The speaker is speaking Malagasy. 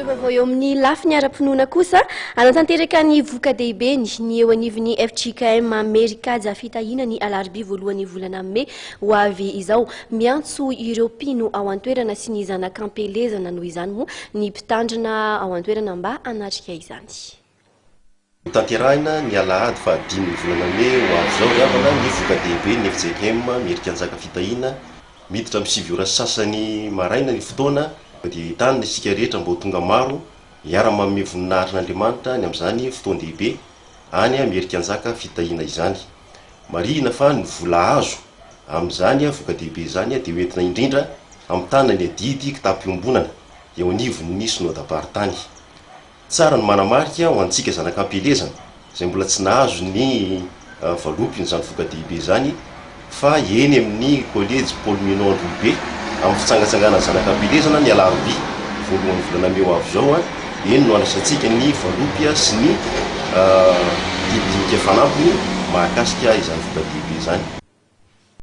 Ireo vaovao eo amin'ny lafiny ara-pinoana kosa, hanatanteraka ny voka-dehibeny ny eo anivon'ny fjkm Merikaja Fitahiana ny alarobia voalohan'ny volana mey ho avy izao. Miantso ireo mpino ao an-toerana sy ny zanak'ampielezana noho izany moa ny mpitandrina ao an-toerana mba hanatrika izany. Hotanterahina ny alahady fahadimin'ny volana mey ho avy izao ry havana ny voka-dehiben'ny fjkm Merikanjaka Fitahiana. Miditra amin'ny 9 ora sy sasany maraina ny fotoana dia entanina isika rehetra mba ho tonga maro hiara-manome voninahitra an'Andriamanitra ny amin'izany fotoan-dehibe any Merikanjaka Fitahiana izany. Marihina fa ny vola azo amin'izany voka-dehibe izany dia hoentina indrindra hamitana ny adidy kitapom-piombonana eo anivon'ny Synodam-paritany. Tsara ny manamarika ho antsika zanak'ampielezana izay mbola tsy nahazo ny valopin'izany voka-dehibe izany fa eny amin'ny Kolejy Paul Minault Androhibe amin'ny fitsangatsanganan'ny zanak'ampielezana ny alarobia voalohan'ny volana mey ho avy izao, eny no handraisantsika ny valopy sy ny dinidinika fanampiny mahakasika izany voka-dehibe izany.